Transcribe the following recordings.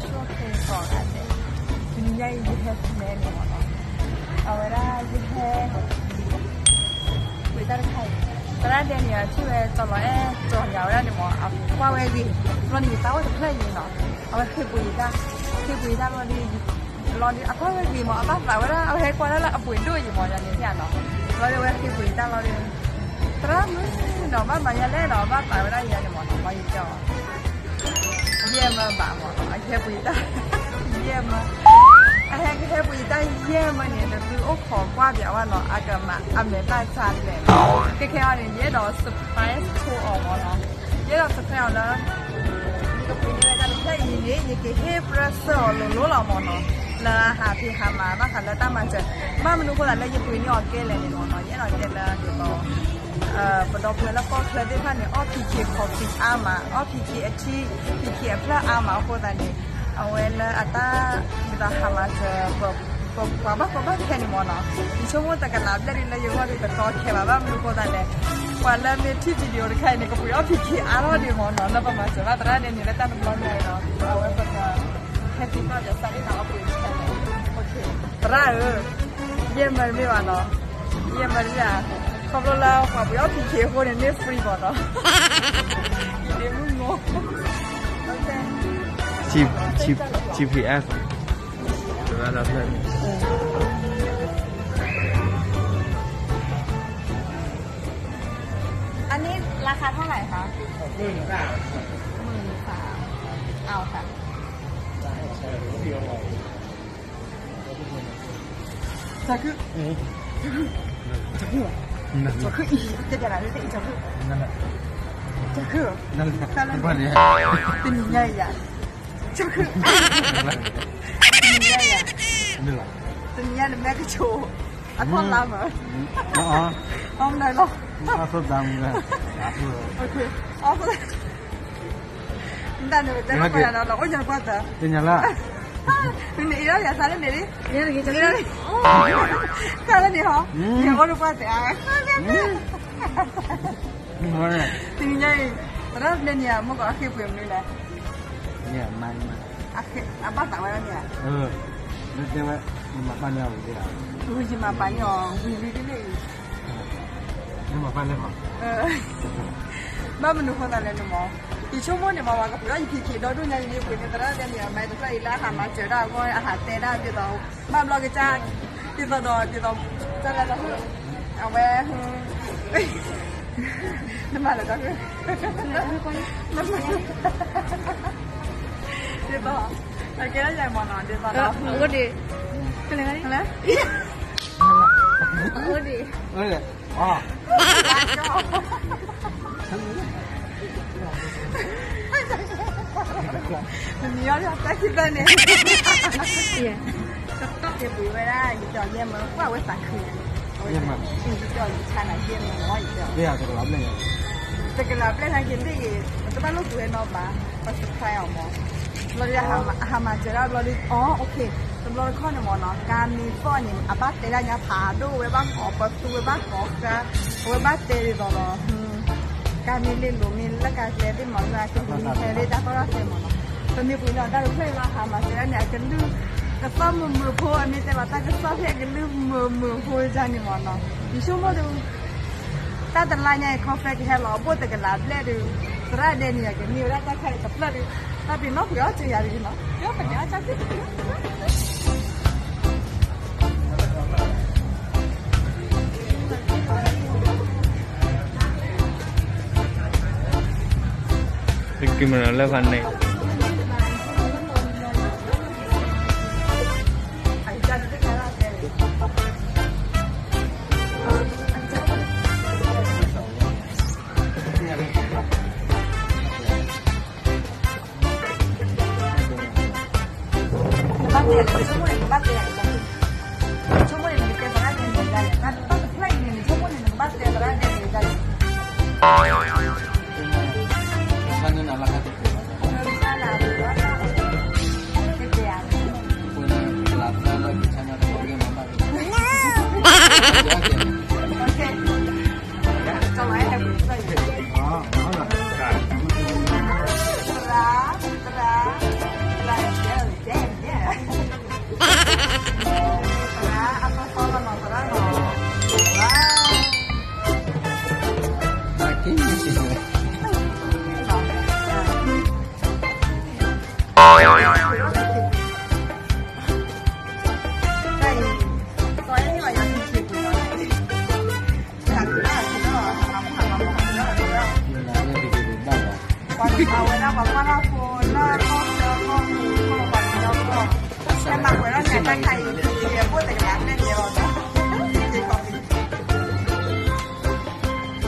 ဆိၣ်ဃ့ကိးဂၤဒဲး, တနံၤညါအံၤ ယဟဲဖဲလဲၣ်န့ၣ်မ့ၢ်နီၤ, အဝဲဒၣ်ယဟဲ ကွံာ်တၢ်တခါအံၤ, သရၣ်ဒဲန့ၣ် ထံၣ်ဝဲတီၤလီၤအဲၣ် ကၠီၤညါဝဲဒၣ်န့ၣ်မ့ၢ် အကွၢ်ဝဲဂ့ၤ, ဘျီန့ၣ် ယသးအိၣ်တဖျၢၣ်အံၤနီၤ, အဝဲဃ့ပှ့ၤယတၢ်, ဃ့ပှ့ၤယတၢ်လီၤဒီး လီၤဒီး အကွၢ်ဝဲဂ့ၤမ့ၢ် အဘၣ်သးဝဲဒၣ် အဝဲဟဲကွၢ်ဒၣ်လၢအပှ့ၤဒိၣ်အံၤမ့ၢ် ယၤန့ၣ်သ့ၣ်နီၤ, လီၤဒီးအဝဲဃ့ပှ့ၤယတၢ်လီၤဒီး သရၣ်မုၣ်နီၤ ဘၣ်မၤယၤလဲၣ်နီၤ ဘၣ်သးဝဲဒၣ်ယၤန့ၣ်မ့ၢ်နီၤ လီၤယကၠီၤ ယဲၢ်မၢဘၣ်မ့ၢ်နီၤ အဟဲပှ့ၤတၢ် ယဲၢ်မၢ, အဟဲကဟဲပှ့ၤတၢ်ယဲၢ်မၢန့ၣ် နသုအိၣ်ခိးကွၢ်ပၠးဝဲနီၤ အကမၤအမဲာ်ဘၣ်ဆါလဲၣ်, ခဲခဲအံၤန့ၣ် ယအဲၣ်ဒိး surprise ဖိအီၤမ့ၢ်နီၤ, ယအဲၣ်ဒိး surprise အီၤလၢ ယကပှ့ၤန့ၢ်ဝဲဒၣ်တဖျၢၣ်အံၤန့ၣ် ယကဟ့ၣ်ပြၢဆၢအီၤလိၤလိၤလီၤမ့ၢ်နီၤ, လၢအဟးဖံးဟးမၤဘၣ်ဃးလၢတၢ်မၤစၢၤ, ဘၣ်မနုၤအဃိသတးလၢယပှ့ၤန့ၢ်အီၤကဲလဲၣ်န့ၣ်မ့ၢ်နီၤ ယအဲၣ်ဒိးတဲလၢဒ်သိး ပဒီပုၢ်ဝဲၢ်လၢကီၢ်ချၢသ့ၣ်တဖၣ်န့ၣ် အီၣ် PK coffee အါမး, အီၣ် PK အထံ, PK အဖျၢၣ်အါမးအဃိသတးန့ၣ် အဝဲလၢအတၢ် ဒ်သိးဟးမၤစၢၤ ပှၤဘၣ်ကီဘၣ်ခဲန့ၣ်မ့ၢ်နီၤ, ယဆိကမိၣ်တကလးဘျဲၣ်ဒ်လၢယဂီၢ်ဒ်တကီခဲဘၣ် ဘၣ်မနုၤအဃိသတးလဲၣ်, ပှၤလၢမ့ၢ်ထံၣ် video တခါအံၤန့ၣ် ကပှ့ၤအီၣ် PK အါထီၣ်ဒံးမ့ၢ်နီၤ, လၢပမၤစၢၤဘၣ်သရၣ်ဒဲန့ၣ် လၢတၢ်တဘျီညါအံၤနီၤ အဝဲပက happy birthday စးဒ်သိးအပှ့ၤခဲန့ၣ်, သရၣ်ဧၢ ယဲၢ်မၢတမ့ၢ်ဘၣ်နီၤ, ယဲၢ်မၢတမ့ၢ်ဘၣ်, ခီဖျိလၢပှၤပှ့ၤအီၣ် PK အဃိန့ၣ် မ့ၢ် free မ့ၢ်နီၤ, ယဒ့မုၣ်မိၢ် GPS တဂၤဒီးဖျၢၣ်န့ၣ် อันนี้ราคาเท่าไหร่คะ หมื่นสาม เอาค่ะ จากคือจากคืออีกจะจะอะไรจะอีกจากคือจากคือ တနံၤညါအံၤ တနံၤညါအံၤ တနံၤညါန့ၣ် မဲကဆိ အထီၣ်လါမး အီၣ်မနုၤလီၤ အီၣ် မတၤန့ၣ် တဲလီၤကွၢ်ယၤဒီး အိၣ်ညါကွၢ်သး နအံၤလီၤယၤ သးလၢန့ၣ်လံ သးလၢန့ၣ်ဟီ ယအိၣ်ဒီးကွၢ်သး တနံၤညါအံၤ သရၣ်လၢန့ၣ် အမိၢ်ကီးအဃ့ပှ့ၤမနုၤလဲၣ် အဘၣ်သးဝဲဒၣ်န့ၣ်ဧါ တဲဝဲ ယမၤပာ်န့ၢ်အီၤဝံၤ ယမၤပာ်န့ၢ်အီၤဝံၤဝံၤဒ်န့ၣ်အံၤ ယမၤပာ်န့ၢ်အီၤ ဘၣ်မနုၤဃိသးလဲၣ်န့ၣ်မး ယဆိကမိၣ်န့ၣ်မး ပှၤကပှ့ၤအီၣ်ယ PK ဒီဒိၣ်ညါအံၤ ယပှ့ၤန့ၢ်သရၣ်ဒဲန့ၣ် အမဲာ်တဖျၢၣ်အံၤလၢအဟးမၤစၢၤဒၣ်အဂီၢ် အဟးတဲဒၣ်ဒ်သိး ဘၣ်ဘျီကစၢ် ဒ်သိးဒီး ဒ်သိး တၢ်လၢတၢ် အဝဲ နမၤလၢတၢ် ဒ်သိး အကဲထီၣ်ယၤမ့ၢ်နီၤ ဒ်သိးဒီး အိၣ်ဒံး အိၣ်ဒံး နမံၤအီၤတၢ်ခံသၢန့ၣ် ကတီၢ်က့ၤပှ့ၤဝဲဒၣ် ယကၠီယဲၢ်မၢ ကွၢ်ဝဲသးခုန့ၣ် ယကၠီယဆါနၤယဲၢ်မၢ ယကၠီ တကလးဘျဲၣ်နာ်က့ၤလံ ပတဘၣ်လိၣ်ပှ့ၤဝဲနီတဘျီ ပ surprise အီၤမၢ ဘျီဒီး အဟးမၤစၢၤဒၣ်ဘျီဒီး အီ okay တဘျီတခီၣ်န့ၣ်မ့ၢ်နီၤ ကါမံၤသီၣ်န့ၣ် အဘၣ်တဲဒၣ်ညါဖးဒိၣ် ဝဲဘၣ်ကိးပသူ ဝဲဘၣ်ကိးဃါ အဝဲဘၣ်တဲဒ်သိးဒီး ကါမံၤလ့လိၤမ့ၢ်လၢကါကျဲသ့ၣ်မ့ၢ်နီၤ ကဟူးမံၤခဲလၢတၢ်ကီတၢ်ခဲမ့ၢ်နီၤ ပမ့ၢ်ပှ့ၤန့ၢ်အီၤတၢ်တဖျၢၣ်အံၤလီၤ ဟးမၤစၢၤဒၣ်န့ၣ် အကလုၢ် ကသီၣ်မုာ်မုာ်ဖိ အမ့ၢ်တဲလီၤတၢ်ကစီၣ်ဖဲအကလုၢ်မုာ်မုာ်ဖိဒ်န့ၣ်မ့ၢ်နီၤ ယဆိကမိၣ်ဒီး တၢ်တလါညါအံၤ ခီဖျိကဟဲလီၤဘိၣ်တကလးဘျဲၣ်ဒီး သရၣ်ဒဲန့ၣ် ကန့ၢ်ဝဲဒၣ်တၢ်ခါအံၤတဖျၢၣ်ဒီး တၢ်ပ့ၤနီၣ်ကွံာ်အီၣ်စၢၤယၤတဂ့ၤနီၤ ကမၤလၢဖးန့ၣ် နဘၣ်တဲ နဆိကမိၣ်န့ၣ် နကဘၣ်တဲ နဆိကမိၣ်န့ၣ် နကတဲသရၣ်ဒဲန့ၣ်ဒ်လဲၣ် တၢ်တဖျၢၣ်အံၤန့ၣ် နဆိကမိၣ်န့ၣ် နကဘၣ်တဲသရၣ်ဒဲန့ၣ်ဒ်လဲၣ် Okay. သရၣ် သရၣ် သရၣ် တၢ်ခါအံၤ ယဘိၣ်တကလး နဲၣ်ကဲအီၤ ဆံသၢ, ဆံသၢ, တဆ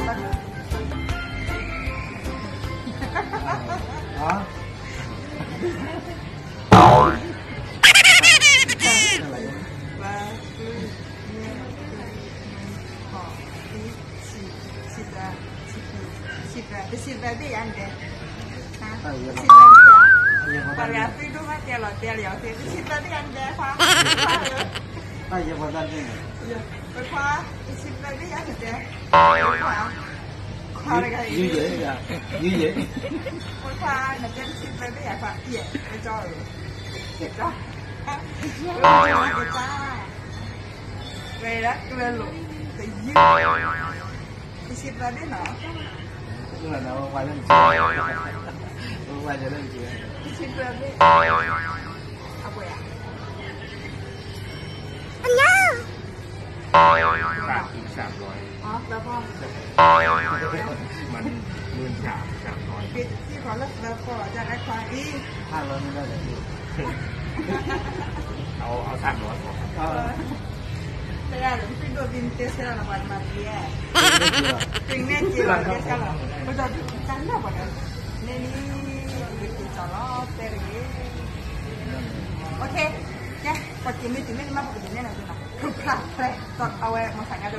ံသၢဘ့ၣ်ယၤန့ၣ်ဒဲး, တဆံသၢဘ့ၣ်ယၤ, ပှၤဂၤသံဒိၣ်မး တဲလီၤတဲလီၤ တဆံသၢဘ့ၣ်ယၤန့ၣ်ဒဲး, ခွါ, ခွါ, တဆံသၢဘ့ၣ်ယၤန့ၣ်ဒဲး, ခွါ, ခွါတဂၤအံၤ, ခွါ, နတဲတဆံသၢဘ့ၣ်ယၤ ခွါ, ယဲၢ်, ကၠီ, ကၠီ, ကၠီ, ဝဲဒၣ်ကျၢၤလိာ်, တယုၢ်, တဆံသၢဘ့ၣ်နီၤ, တဆံသၢဘ့ၣ်, အဝဲ, အညါ, သၢဖီ, သၢဖီ, မ့ၢ်, မ့ၢ်သၢဖီ, သၢဖီလီၤ တၢ်အဲၣ်ခွါအံၤ, အ, အ, တဂၤလၢ ပဒိၣ်သံ နတဲဆဲလီၤ နပှၤတမၤသံ, သ့ၣ်ညါက့ၤလီၤ တဲဆဲလီၤ ပဒီးတၢ်လၢပှၤဒီး, န့ၣ်လံ, က့ၤက့ၤကၠီလီၤ တဲတဂ့ၤ, ကဲ, ပှၤက့ၤမ့ၢ်တုၤမ့ၢ်နမၢ် ပကဒုးနဲၣ်နၤဒ်နီၤ, ဖျါဖျါ, အဝဲမၤသးညါဒ်,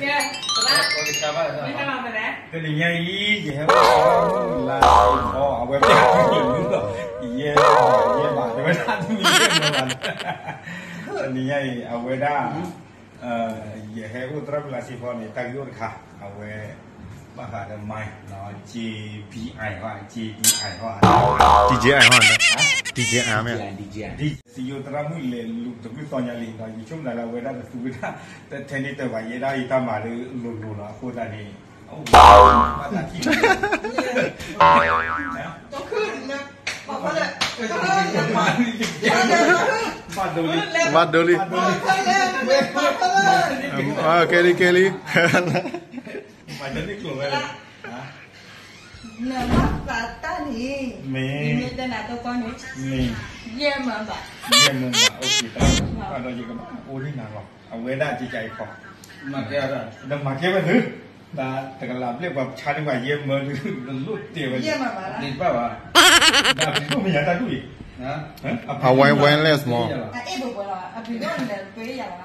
ကဲ, တနံၤညါအံၤ ယဟဲ, လါအီၤ အဝဲပျၢ်လံလီၤ, ယဲ, ယဲဘၣ် တဝဲဒၣ်တမံၤ, တနံၤညါအံၤ အဝဲဒၣ်, ယဟဲအိၣ်သရၣ်မုၣ်လါစ့ဖီန့ၣ် တၢ်ဂ့ၢ်အိၣ်တခါ, အဝဲ, ဘၣ်ဃးဒီး မ့ၢ်, ကၠ့ဘံအၣ်ဟီ, ကၠ့ဘံအၣ်ဟီ, ကၠ့အၣ်ဟီ, ကၠ့အၣ်မ့ၢ်, စံယိၤသရၣ်မုၣ်လဲၤလူၤတဘျုးသီညါလံဒီး ယဆိကမိၣ်လၢအဝဲဒၣ်တသူဝဲဒၣ်, တထဲန့ၣ်တဘၣ်ယဲဒၣ်အံၤတၢ်မၤလၢလိၤလိၤလီၤ အဃိသတးန့ၣ်, ဘၣ်တၢ်ထံၣ်, ဘၣ်ဒိလံ, ဘၣ်ဒိလံ, ကဲလံ ကဲလံ, မၤတန့ၢ်ကျိၤဝဲလၢ, နမၤသးတၢ်န့ၣ်, မ့ၢ်, မ့ၢ်တဲနၤတကီန့ၣ်, မ့ၢ်, ယဲၢ်မၢဘၣ်, ယဲၢ်မၢဘၣ်, ဘၣ်ဒီးယကဘၣ်အိၣ်ဒံးနၤလီၤ, အဝဲဒၣ်ကကအံၤခီ, မၤကဲ, ဒီးမၤကဲဝဲသု, ဒီးတကလးဘျဲၣ်ပှၤဆါန့ၢ်ပှၤယဲၢ်မၢဒုး, တလိၣ်တဲဝဲ, ယဲၢ်မၢဘၣ်, ဒီးအပျံၤဒိၣ်မ့ၢ်ယၤတၢ်ဒူၣ်အံၤ, အဝဲ wireless မး, အ့ၣ်ဘၣ်ပှၤလီၤ, အပျံၤဒိၣ်န့ၣ်ပှၤယဲၢ်လီၤ,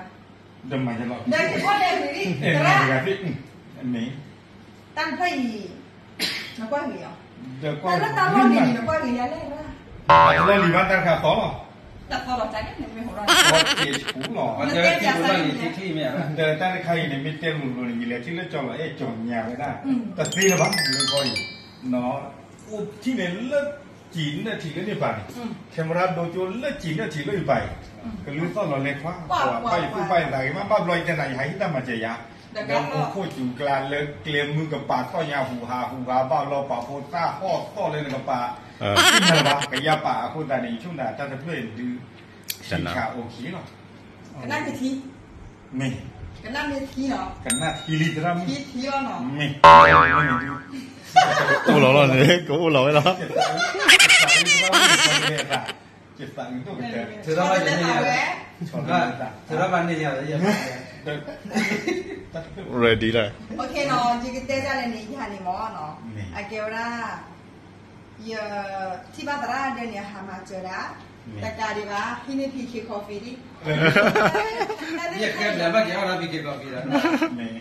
ဒီးမၤယဲၢ်လီၤ, ဒီးက့ၤကွၢ်လဲၤဂ့ၤ, တဂၤသ့ၣ်, မ့ၢ် တၢ်တဖျၢၣ်အံၤ, နကွၢ်ဂ့ၤအီၤ, တၢ်လၢတၢ်လီၢ်န့ၣ် နကွၢ်ဂ့ၤယၤလဲၣ်, တၢ်လီၢ်လံၤဘၣ်တၢ်တခါသီလီၤ, တၢ်သီလီၤတၢ်န့ၣ် နမ့ၢ်ဟိးထီၣ်, လီၤ, ဒီးတၢ်တခါအံၤန့ၣ် မ့ၢ်တဲလိၤလိၤန့ၣ် ယလဲၤထံၣ်လၢကၠီလီၤ အဲၣ်ကၠီညါဝဲဒၣ်, တသ့လၢၤဘၣ် လၢကီၢ်အံၤ, အိၣ်ထံၣ်န့ၣ်လၢ ကံၤနၢၣ်ထံးလၢန့ၣ်ပၤန့ၣ်, camera ဒိကၠိလၢကံၤနၢၣ်ထံးလၢယပၤအံၤ, ကလုၢ်သီၣ်လီၤလဲၤခွါ, ပှၤဘၣ်ယသူၣ်ဘၣ်ယသးဂ့ၤမး ဘၣ်ဘျီယတဲနၤ ယဟးဟ့ၣ်တၢ်မၤစၢၤယၤ, ဒီးမူခိၣ်စူၤကျါလၢကျဲမုၢ်ကပၤသီၣ်ညါဟူးဟးဟူးဟး ဘၣ်ဘျီပာ်ဖိသၣ်ဟီၣ်သီၣ်လၢနကပၤ, သ့ၣ်ညါလၢၤဘၣ် ကယၢ်ပာ်အဃိသတးန့ၣ် ယဆိကမိၣ်တၢ်တဖျၢၣ်အံၤဒုး, ဆံးခါအိၣ်ခံလီၤ, ကနၣ်မ့ၢ်ထံ, မ့ၢ်, ကနၣ်မ့ၢ်ထံလီၤ, ကနၣ်ထံလံသရၣ်မုၣ်, ထံလီၤနီၤ, မ့ၢ်, အိၣ်လီၤလီၤန့ၣ် ကအိၣ်လီၤဝဲလီၤ, ကသးအုးတဘၣ်ဝဲ, ကသးအုးဒိၣ်ကတၢၢ်, ကသးအုးဒိၣ်ကတၢၢ်, ကသးအုးဒိၣ်ကတၢၢ်, တၢ်တဖျၢၣ် ready လီၤ, ယကတဲဒ်လဲၣ်န့ၣ် ယၤန့ၣ်မ့ၢ်နီၤ, အကဲဝဲဒၣ် ယထံၣ်ဘၣ်သရၣ်ဒဲးန့ၣ် အဟးမၤစၢၤဒၣ်, တကးဒံးဘၣ် ဟံးန့ၢ် PK Coffee ဒံး, ယကဲဘျုးဘၣ်က့ၤအီၣ်ဒီး PK Coffee ဒီး, တၢ်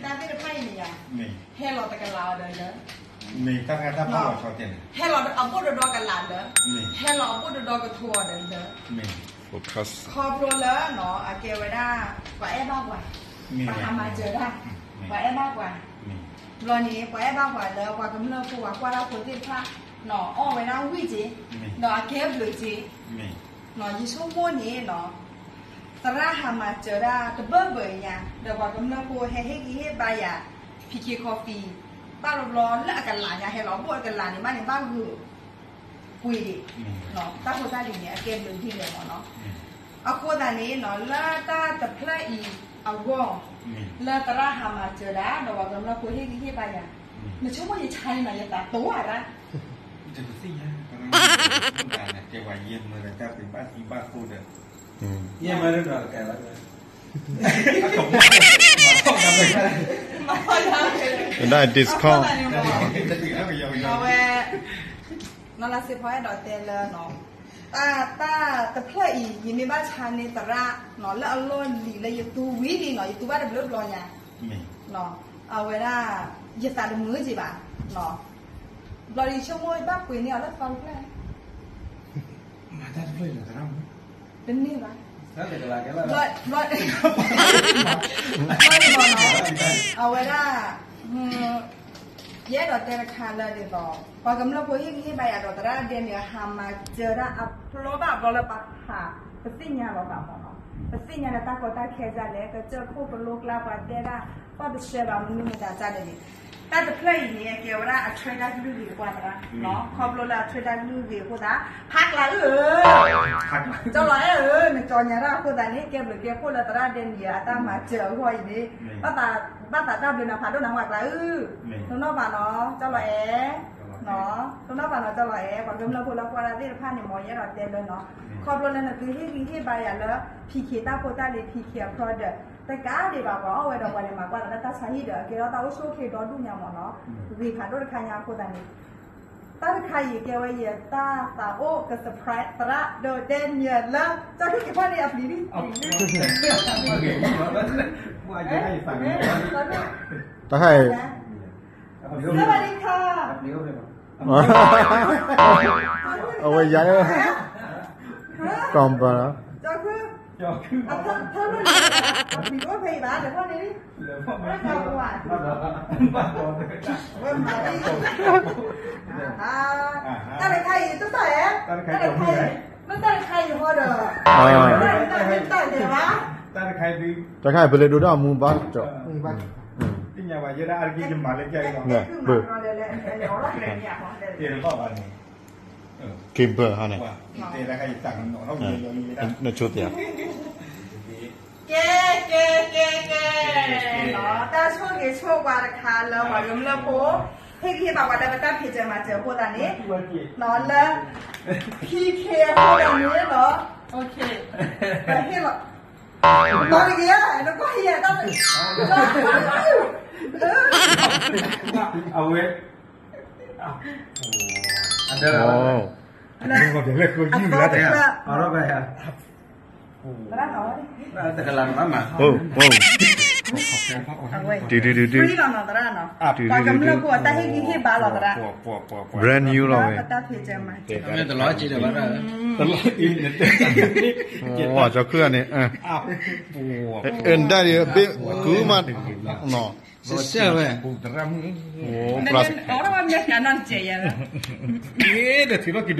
သ့ၣ်တဖၣ်အံၤန့ၣ်ယၤ, ဟဲလီၤတကလးအီၤဒီးလၢ, မ့ၢ်တၢ်ဖဲတၢ်ဖီၣ်လီၤဆီတဲန့ၣ်, ဟဲလီၤအဘိၣ်ဒီးဒီကလးလၢ, ဟဲလီၤအဘိၣ်ဒီးဒီကထိအီၤဒီးလၢ, ခီဖျိလၢနီၤ အကဲဝဲဒၣ် ပှၤအဲၣ်ဘၣ်ပှၤ, ပှၤဟးမၤစၢၤတၢ်, ပှၤအဲၣ်ဘၣ်ပှၤ, ဘျီန့ၣ် ပှၤအဲၣ်ဘၣ်ပှၤလၢပှၤကမျၢၢ်ဖိ ပှၤကွၢ်တၢ်ဖိသ့ၣ်တဖၣ်, နီၤ အီၣ်ဝဲဒၣ်ဝံၣ်က့ၤ, ဒီးအကဲဘျုးက့ၤ, နီၤ ယဆိကမိၣ်န့ၣ်နီၤ, သရၣ်ဟးမၤစၢၤဒၣ်တဘၢၣ်ဘၢၣ်ညါ ဒီးပှၤကမျၢၢ်ဖိဟဲဟ့ၣ်ဂံၢ်ဟ့ၣ်ဘါယၤ, PK Coffee, ဘၣ်တဘျီလၢအကလးညါ ဟဲလီၤအဘိၣ်အကလးန့ၣ် ဘၣ်န့ၣ်ဘၣ်ဂုာ် ပှ့ၤဒံး, တၢ်ဖိတၢ်လံၤန့ၣ် အကဲဘျုးဒ်လဲၣ်မ့ၢ်နီၤ, အဃိသတးန့ၣ်နီၤ လၢတၢ်တဖျၢၣ်အံၤ အဂီၢ် လၢသရၣ်ဟးမၤစၢၤဒၣ် ဒီးပှၤကမျၢၢ်ဖိဟ့ၣ်ဂံၢ်ဟ့ၣ်ဘါယၤ, နဆိကမိၣ်ယဆါန့ၣ်နီၤ ယသးတိၤဝဲဒၣ်, တသ့ၣ်ညါ, တဲဝဲယမၤတၢ်သ့ဘၣ်သ့ဘၣ်ဃိဒီး, ယမၤတၢ်တကဲလီၤ, ကဒၣ် discount အဝဲ နီၢ်လါစ့ဖီအဲၣ်ဒိးတဲလၢနီၤ, တၢ်တဖျၢၣ်အံၤ ယမ့ၢ်ဘၣ်ဆါန့ၢ်သရၣ်နီၤ လၢအလီၢ်လံၤလၢယသူဝံၤလံနီၤ ယသူဘၣ်တဘျုးဘျီညါ, အဝဲဒၣ် ယသးတမုာ်က့ၤဘၣ်, ဘျီဒ်ဆိကမိၣ်ဘၣ်ပှ့ၤန့ၢ်အီၤလၢသီတဖျၢၣ် မၤတၢ်တဖျၢၣ်အံၤလီၤသရၣ်မုၣ်, တန့ၢ်ဘၣ်, ဘျီ ဘျီ အဝဲဒၣ် ယအဲၣ်ဒိးတဲတခါလၢဒ်သိး ပှၤကမျၢၢ်ဖိဟ့ၣ်ဂံၢ်ဟ့ၣ်ဘါယၤဒီးသရၣ်ဒဲန့ၣ် ဟးမၤစၢၤဒၣ်အဖျီဘၣ်အဖျီလၢပဟး ပသ့ၣ်ညါလီၤသးမးနီၤ, ပသ့ၣ်ညါလၢတၢ်ကီတၢ်ခဲဒ်လဲၣ် ကစၢၢ်ခိၣ်ကလိကျါပှၤတဲဒၣ် သီၣ်တဆှၢဘၣ်မနုၤမတၤဒ်လဲၣ်န့ၣ်, တၢ်တဖျၢၣ်အံၤန့ၣ် အကဲဝဲဒၣ်အထွဲတၢ်ကလုၢ်ဂ့ၤကွၢ်သရၣ်, ခီဖျိလၢအထွဲတၢ်ကလုၢ်ဂ့ၤအဃိသတး ဖးကျးဧၢ ကၠီလီၤအဲၣ်ဧၢ နကၠီညါတၢ်အဃိသတးန့ၣ် ကဲဘျုးကဲဖှိၣ်လၢသရၣ်ဒဲန့ၣ် အတၢ်မၤစၢၤအဂီၢ်အံၤန့ၣ်, ဘၣ်သးတၢ်ဘျုးနၤဖးဒိၣ်နၤမၤကျါဧၢ, တနီၣ်ဘၣ်နီၤ ကၠီလီၤအဲၣ်, တနီၣ်ဘၣ်နီၤ ကၠီလီၤအဲၣ် ပှၤကမျၢၢ်ဖိလၢကွၢ်တၢ်သ့ၣ်တဖၣ်န့ၣ် မ်ယအဲၣ်ဒိးတဲလၢနီၤ, ခီဖျိလၢနသုဟ့ၣ်ဂံၢ်ဟ့ၣ်ဘါယၤလၢ ဖံခ့တၢ်ဖိတၢ်လံၤ ဖံခ့အဖျီဒီး တကးဒံးဘၣ်ပှၤအီၣ်ဝဲဒီးပှၤန့ၣ် မၤကွၢ်သးလၢတၢ်ဆါဟံၣ်ဒီး အကဲထီၣ်တၢ်အိၣ်ဆူၣ်အိၣ်ချ့ဒီဒူၣ်ညါမးနီၤ, ဂ့ၤဖးဒိၣ်တခါညါအဃိသတးန့ၣ် တၢ်တခါအံၤကဲဝဲယတၢ်သးအိၣ်က surprise သရၣ်ဒီးတဲမ့ၢ်လၢ တၢ်ခုက့ၤဖီၣ်န့ၣ်အပျံၤဒ် တၢ်ဟဲ စဝၤဒံခါ အဝဲယၤလၢ ကီၢ်ပၢၢ်လီၤ တၢ်တခါအံၤတစၢ်ဧဲ တၢ်တခါအံၤဟီဒီး တၢ်တခါအံၤ တၢ်တခါအံၤပလဲၤဒိးဒၣ်အမူဘၣ်ကၠီ က့ဘၢၣ်ဟါန့ၣ် နဆိတ့ၢ် ကဲ ကဲ ကဲ ကဲ ကဲ တၢ်ဆိၣ်ဂ့ၤဆိၣ်ဝါတခါလၢပှၤကမျၢၢ်ဖိ ဟ့ၣ်ဂံၢ်ဟ့ၣ်ဘါပှၤလၢပတၢ်ဖံးစၢၤမၤစၢၤအဃိသတးန့ၣ် လၢ ဖံခ့အဃိသတးန့ၣ်လီၤ ပဟ့ၣ်လီၤ နကွၢ်ယဲ နကွၢ်ယဲ တၢ် အဝဲ အသီတဖျၢၣ် တကလးမးမး တုၤတုၤတုၤတုၤ free လီၤနီၤသရၣ်နီၤ ပှၤကမျၢၢ်ဖိအတၢ်ဟ့ၣ်ဂံၢ်ဟ့ၣ်ဘါလီၤသရၣ် brand new လီၤဝဲ ပတၢ်ဖံးစၢၤမၤစၢၤ တလီၤက့ၤဒီးဘၣ် ဝၤကၠီခုၣ်န့ၣ် အဒၣ်ဒီးဘ့ၣ်ကုမးနီၤ စဲးဝဲ ဒီးထံလီၤက့ၤတဘူၣ်လၢၤဘၣ်အံၤ ဒုးတနီၤလံ အိၣ်ထီၣ်ယၤက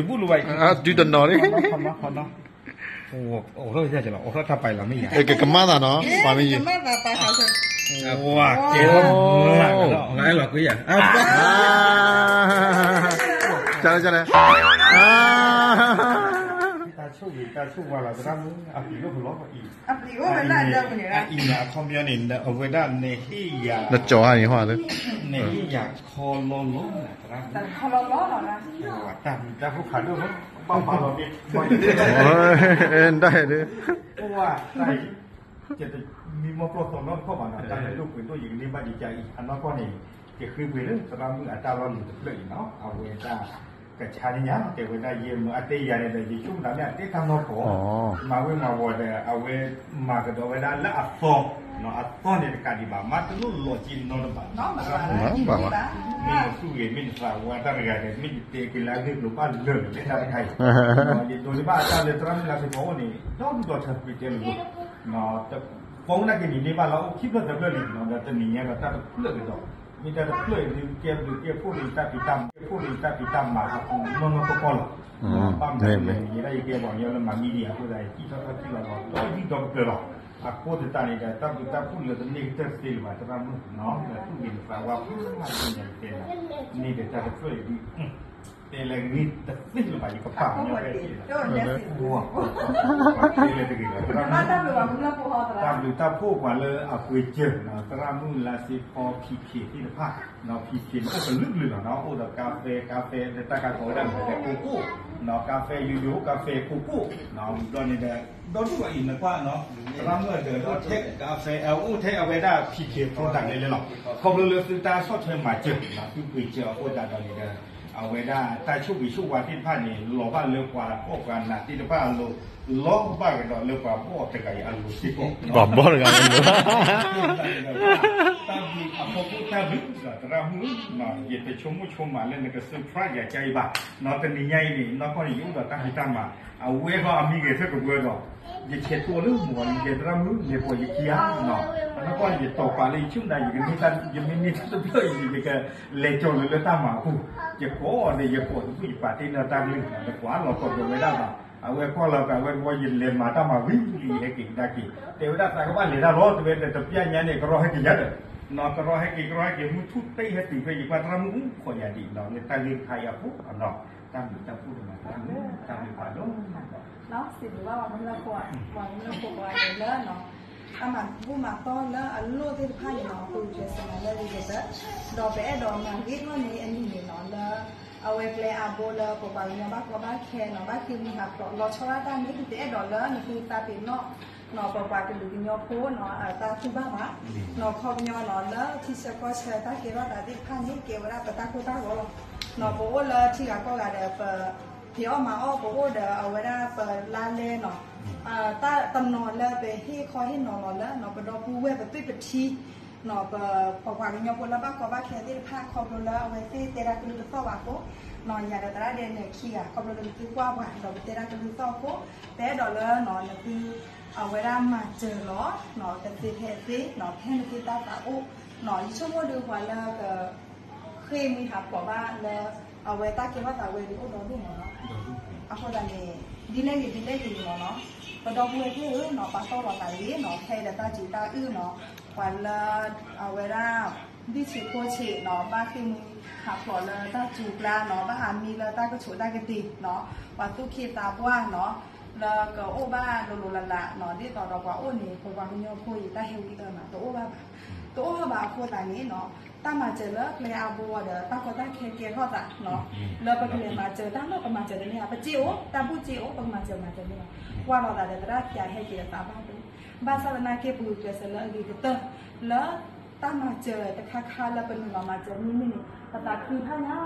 လီၤ အိၣ်ထီၣ်တၢ်ပာ်လီၤမ့ၢ်ယၤ ကကမၣ်သးနီၤ ပှၤမ့ၢ်ယံၤ ကမၣ်သးနီၤ ဝၤကဲလီၤ လီၤကွံာ်ယၤ ကလဲၣ်ကလဲၣ် တၢ်ဆိၣ်ဂ့ၤတၢ်ဆိၣ်ဝါလီၤသရၣ်မုၣ် အပျံၤအိၣ်ဖဲလၢအဒၢပူၤန့ၣ် အအံၤန့ၣ် အခီပညီန့ၣ် အဝဲဒၣ်နဟ့ၣ်ယၤ နကၠီၤဟါန့ၣ်ဟီ နဟ့ၣ်ယၤခီလီလီ ခီလီလီ တၢ်ဘျုးတၢ်ဖှိၣ်ဖးဒိၣ်လီၤ ဘၣ်ဖးလီၤ ဒၣ်ဒၣ် ပဝဲတၢ်အံၤ ယတမံမီၢ်ကျီၢ်သီနီတခီၣ်ဘၣ်နီၤ တၢ်ဒိၣ်ပှ့ၤဒိၣ်ယကန့ၢ်ဘၣ်ယကါအံၤ အနီၢ်ကီၢ်န့ၣ် ယဃ့ပှ့ၤလၢသရၣ်မုၣ်အတၢ်လီၢ်လံၤတဖျၢၣ်အံၤနီၤ အဝဲဒၣ် ကဆါန့ၢ်ယၤ တဲဝဲဒၣ်ယဲမ့ၢ်အတဲယၤန့ၣ်ဒီး ယဆိကမိၣ်တၢ်မ့ၢ်အတဲတၢ်နီၢ်ကီၢ် မၤဝဲမၤဝီၤဒီး အဝဲမၤကဒီးဝဲဒၣ်လၢအသီ အသီန့ၣ်တကးဒံးဘၣ် မၤတလိၣ်လီၤက့ၤနီတဘၣ် မ့ၢ်နသူၣ်ဂ့ၤ မ့ၢ်နသးဝါတၢ်တဂၤဒီး မ့ၢ်နတဲက့ၤလၢအဂ့ၢ်ကျိၤဘၣ်လၢာ်လၢာ်လၢတၢ်တခါအံၤ ယဒိးန့ၢ်ဘၣ်အတၢ်လၢသရၣ်မုၣ်လၢသ့ၣ်ဖီအိၣ်န့ၣ် ဒီဒူၣ်ဒီထၢ ပတဲလိာ် ပဝဲနာ်က့န့ၣ် န့ၢ်ဘၣ်လၢအိၣ်ခံဖျၢၣ်သၢဖျၢၣ်လံနီၤ ဒီးတနံၤညါဒီးတၢ်တဖျၢၣ်ကဒီး မ့ၢ်တၢ်တဖျၢၣ်အံၤဒုး ကဲဘျုးကဲဖှိၣ်လၢယတၢ်ဖံးတၢ်မၤ ကဲဖှိၣ်လၢယတၢ်ဖံးတၢ်မၤအပူၤနီၢ်နီၢ်ကီၢ်ကီၢ်လီၤ ဘၣ်မနုၤလဲၣ်န့ၣ် ယဲဒၣ်ယကဲပှၤကညီလၢမၤမံၤဒံးအဃိသတး ယထံၣ်ထီၣ်ထီၣ်ထံၣ်လီၤလီၤ ဒီဒူၣ်ဒီကပျၢၤလီၤ အဃိသတးန့ၣ်ဒီး တၢ်ဘျုးတၢ်ဖှိၣ်လၢတန့ၢ်ကတၢၢ်တသ့လၢၤဘၣ် သရၣ်မုၣ်နီၤ ဒီးသူၣ်ဂ့ၤနသးဝါဖးဒိၣ်ညါကတဲနီၤ န့ၢ်ဒီးတၢ်တဖျၢၣ်အံၤဒုး တဲလဲၤဂ့ၤတသ့လၢၤဘၣ် ယကပာ်မညီဖဲက့ၤလီၤ. တဲလဲၤတဂ့ၤလီၤ. တၢ်ဘျုးတၢ်ဖှိၣ်ပှၤလၢအပှ့ၤစၢၤ သရၣ်မုၣ်လါစ့ဖီ ဖံးဖံးသ့ၣ်တဖၣ်, ဖံးဖံးန့ၣ်အိၣ်ကလုာ်ကလုာ်လီၤနီၤ, အိၣ်ဒီးကါဖဲ ကါဖဲလၢတၢ်ကါကိးဝဲဒၣ်မ့ၢ်တဲကိကိၣ်, ကါဖဲယိယိ ကါဖဲကိကိၣ်, ဝံၤဘျီန့ၣ်ဒီး ဒီဒူၣ်အံၤနကွၢ်နီၤ, သရၣ်မုၣ်အဒၢးဒီးထဲကါဖဲ အအိၣ်ထဲအဝဲဒၣ် ဖံးဖံး product လဲလဲလီၤ. ခီဖျိလၢသုတၢ်ဆီၣ်ထွဲမၤစၢၤ သုပှ့ၤစၢၤအဃိသတးဒီးန့ၣ်ဒီး အဝဲဒၣ်တၢ်ဆိၣ်ဂ့ၤဆိၣ်ဝါသ့ၣ်တဖၣ်န့ၣ် လီၤဘၣ်လၢပှၤဖှီၣ်ပှၤနးသ့ၣ်တဖၣ်အလိၤ, လီၤဘၣ်ကဒီးလၢပှၤဘီၣ်တဂၤအံၤအလိၤစ့ၢ်ကီး, ပှၤဘီၣ်တဂၤအလိၤ တၢ်ဘျုးအဖီခိၣ်တၢ်ဘျုး သရၣ်မုၣ်, ယတဆိကမိၣ်ဆိကမးလၢနက surprise ယၤကအံၤဘၣ်, တနံၤညါအံၤန့ၣ် နီၢ်ကီၢ်န့ၣ် ယအိၣ်ဒီးတၢ်ဖံးတၢ်မၤ, အဝဲဃီအမံၤဂဲၤဆၢကဘၢဒီး ယဆဲးကျိးလၢမုၢ်ဂီၤလံ ယသရၣ်မုၣ် လဲၤပိာ်ယခံဧါ, အနီၢ်ကီၢ်န့ၣ် ယတီၤပာ်လၢယဆူၣ်နၤ ယကမ့ၢ်တၢ်တဖျၢၣ်အံၤန့ၣ် ယကလဲၤကၠီၤလၢလၢတၢ်မၤအပူၤ, ယကိးအီၤဒီး ယကိးတဘူၣ် ယပာ်တ့ၢ်လၢတၢ်ကလုၢ် တကွၢ်လီၤကီးဒီးဝဲဒၣ်ဘၣ်, အဝဲကွၢ်လီၤကးဝဲကဝီၤ ယလဲၤမၤတၢ်မၤဝံၤလံ ယဟဲက့ၤကဒါက့ၤ, တဲဝဲဒၣ်သးကဘၣ်လဲၤတၢ်လီၤ တဲဝဲဒီး တပျၢ်ညါန့ၣ် ကရီဟဲက့ၤယၤဒီး, နီၢ်ကရီဟဲက့ၤ ကရီဟဲက့ၤ မုၢ်ထူၣ်တ့ၢ်ဟဲတုၤဖဲယပှၢ်သရၣ်မုၣ်အူခိးယၤဒံးနီၤ လၢတၢ်ဂ့ၢ်တခါအံၤအပူၤနီၤ, တၢ်ဘျုးတၢ်ဖှိၣ်ဒိၣ်မး တၢ်ဘျုး တၢ်ဘျုးဖးဒိၣ် စံးဘျုးဘၣ်ပှၤကမျၢၢ်ဖိ, ပှၤကမျၢၢ်ဖိပှၤန့ၣ်လၢ တၢ်မၤဘူၣ်မၤတီၢ်လၢအလိၣ်သ့ၣ်တဖၣ်န့ၣ်နီၤ ပကျဲးစၢးမၤလၢအဂ့ၤကတၢၢ်, ဒီးပအဲၣ်ဒိးမၤဂ့ၤထီၣ်န့ၢ်အနံၤန့ၣ်နီၤ လၢ အဝဲကျဲအါဘိလၢပပှၤကညီဘၣ်ကီဘၣ်ခဲနီၤ ဘၣ်ဃ့ၢ်မှံဟးဖျိးလီၤဆီဒၣ်တၢ်န့ၣ် ပတအဲၣ်ဒိးလၢနသုသးပ့ၤနီၣ် နီၤ ပပှၤကလုာ်ကညီဖိနီၤ တၢ်တူၢ်ဘၣ်ဘၣ်, နီၤခီပညီနီၤ လၢထံဆၢကီၢ်ဆၢတၢ်ကဲထီၣ်သးသ့ၣ်တဖၣ်န့ၣ် ကဲဝဲဒၣ်ပတၢ်ကိၢ်တၢ်ဂီၤလီၤ, နီၤပအိၣ်လၢထံဂၤကီၢ်ဂၤဒီး ပဖံးအီၣ်မၤအီၣ် ပအိၣ်ဒီးအဝဲဒၣ်ပလါလဲနီၤ တၢ်တနီၤလၢပဟ့ၣ်ခီဟ့ၣ်နီၤလီၤလၢ နီၤပဒီပုၢ်ဝဲၢ်ပသွံၣ်ပထံ နီၤ ပ ပပှၤကညီဖိလၢဘၣ်ကီဘၣ်ခဲသ့ၣ်တဖၣ် ခီဖျိလၢအဝဲသ့ၣ်တဲတၢ်ကလုၢ်တသီၣ်ဘၣ်အဃိ, နီၤယၤဒီးသရၣ်ဒဲးန့ၣ်ခံဂၤ ခီဖျိလၢနသုကွၢ်ပှၤ ဒီးပတဲတၢ်ကလုၢ်သီၣ်အဃိ, ပအဲၣ်ဒိးလၢနီၤ နသု အဝဲဒၣ်မၤစၢၤလီၤ နီၤတသ့ဖဲအသ့ နီၤ ဖဲနသုတၢ်သးအိၣ်, နီၤယဆိကမိၣ်ဒုးပှၤလၢက ဃ့ၢ်မှံဟးဖျိးဘၣ်လၢ အဝဲတၢ်ကဲထီၣ်သးဝဲဒုးအိၣ်ဒီဒူၣ်မးနီၤ, အဃိသတးန့ၣ် ဒ်လဲၣ်ဂ့ၤဒ်လဲၣ်ဂ့ၤန့ၣ်မးနီၤ, ပဒီပုၢ်ဝဲၢ်သ့ၣ်ဧၢနီၤ ပာ်တီၢ်လီၤသးဂ့ၤနီၤ ဖဲဒီးတၢ်စူၤတၢ်အုၣ်နီၤ, ပှၤလၢ အဝဲဒၣ် ဘံၣ်ဆ့းဖိဆ့းနီၤ ဘၣ်ဃ့ၢ်မှံဟးဖျိးလၢတၢ်စူၤကျါနီၤ ဘၣ်ဟးမံလၢတၢ်ကဆိးတၢ်ကတ့ၤနီၤ, ပှၤသူၣ်က့သးပှၢ်နီၤ လၢကအိၣ်ဘၣ်လိၤလိၤလးလးနီၤ ဒ်သိးဒီးပှၤအိၣ်န့ၣ် ပပှၤကညီဖိအံၤတၢ်ဟဲဝံအၢမး တအိၣ်ဘၣ်ဘၣ်, တအိၣ်ဘၣ်ဘၣ်အဃိသတးန့ၣ်နီၤ တၢ်မၤစၢၤလၢကျဲအါဘိဒီး တၢ်ကီတၢ်ခဲကဲထီၣ်သးနီၤ, လၢပကလဲၤမၤစၢၤတၢ်နီၤ ပမၤစၢၤတန့ၢ်ဧါ ပစ့အိၣ် တၢ်ဘူၣ်စ့အိၣ် ပကမၤစၢၤမၤစၢၤန့ၣ်လီၤ, ကွၢ်လီၤသးဒီးသရၣ်ဖၠးဟဲက့ၤဒီးသးဘၣ်ဒိ, ဘၣ်ဆၣ်သနာ်က့ ပဂုာ်ကျဲးစၢးလၢအဂ့ၤကတၢၢ် လၢ တၢ်မၤစၢၤတခါခါလၢပနုာ်လီၤမၤစၢၤမ့မ့ၢ်န့ၣ် ပသးခုဖးညါ,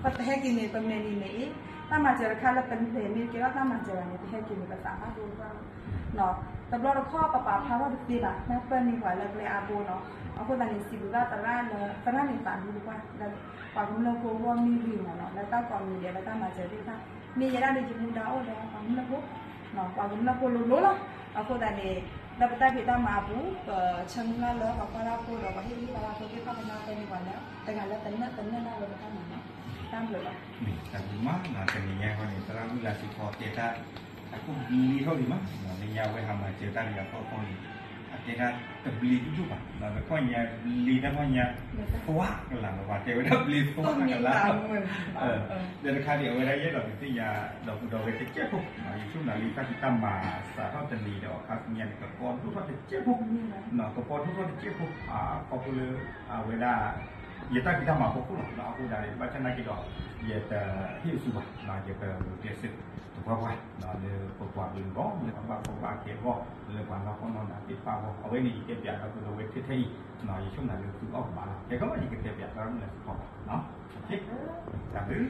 ပဟဲက့ၤန့ၣ် ပမဲာ်န့ၣ်န့ၣ်အံၤ, တၢ်မၤစၢၤတခါလၢပလဲၤမ့ၢ်ကဲထီၣ်တၢ်မၤစၢၤဘၣ်န့ၣ် ပဟဲက့ၤန့ၣ် ပသးဘၣ်ဒိဘၣ်, တဘျီတခီၣ်ပပာ်ဖျါထီၣ်တသ့ဘၣ် တၢ်ပၢၢ်န့ၢ်ပှၤလၢကျဲအါဘိနီၤ, အဃိသတးန့ၣ် စံးဘျုးဘၣ်သရၣ်လၢ သရၣ်န့ၣ်သးဒူတပှၢ် လၢပှၤကမျၢၢ်ဖိဂီၢ်မ့ၢ်ဂ့ၤမးနီၤ လၢတၢ်ကိးမံၤဒဲးလၢတၢ်မၤစၢၤသ့ၣ်တဖၣ်, မ့ၢ်ယဲဒၣ်လၢယမူဒါအိၣ်ဒီးပှၤကမျၢၢ်ဖိ ပှၤကမျၢၢ်ဖိလိၤလိၤလီၤ, အဃိသတးန့ၣ် လၢပတၢ်ဖံးတၢ်မၤအပူၤ ပဆၢမုၢ်လၢ်လၢပှၤကွၢ်တၢ်ဖိဒီးပှၤဟ့ၣ်ဂံၢ်ဟ့ၣ်ဘါတၢ်ဖိသ့ၣ်တဖၣ် ပနၢ်ပၢၢ်န့ၢ်ပှၤလၢ တဂၤလၢတနၢ်တနၢ်လၢပတၢ်မၤနီၤ, တၢ်ဘျုးလီၤ. တၢ်ဘျုးမး တနံၤညါဃီန့ၣ် သရၣ်မုၣ်လါစ့ဖီတဲတၢ် အခိၣ်ဘျ့ထီၣ်လံမး, လၢညါဝဲဟးမၤစၢၤတၢ်တဂၤဖီခိၣ်န့ၣ် အတဲတၢ်တဘျ့ဒိၣ်ဒိၣ်ဘၣ်, ဒီးခီၣ်ညါဘျ့တၢ်ခီၣ်ညါ သွါကလးလီၤ ပှၤတဲဝဲဒၣ်ဘျ့သွါကလး ဒီးတခါဒံး အဝဲဒၣ်ယအဲၣ်ဒိးကသ့ၣ်ညါ ဒီပုၢ်ဒီဝဲၢ်တစဲးဖိ, ယဆိကမိၣ်လၢယတၢ်ဖံးတၢ်မၤစးထီၣ်တနံၤဒီး အခါဆူညါန့ၣ် ကကီဒိၣ်ထီၣ်တစဲးဖိ, ကကီဒိၣ်ထီၣ်တစဲးဖိ, ခီဖျိလၢ အဝဲဒၣ် ယတၢ်ဖံးတၢ်မၤဖီခိၣ်လီၤ, အဃိသတးန့ၣ် ဘၣ်ဆၣ်သနာ်က့ဒီး ယတဟ့ၣ်အစုဘၣ်, ယကဂုာ်ကျဲးစၢးသပှၢ်ပှၢ် လၢပပှၤကလုာ်အဂီၢ် လၢပဘၣ်ကီဘၣ်ခဲအဂီၢ် လၢပှၤနီၢ်ကီၢ်နီၢ်နးသ့ၣ်တဖၣ်အဂီၢ်, အဝဲန့ၣ်ယတဲပၠးဒီပုၢ်ဒီဝဲၢ်ထဲထဲအံၤ, ယဆိကမိၣ်လၢသုအီၣ်ကဘၣ်လီၤ, ခဲကီးယကတဲပၠးသရၣ်မုၣ်လါစ့ဖီဘၣ်, တၢ်ဘျုး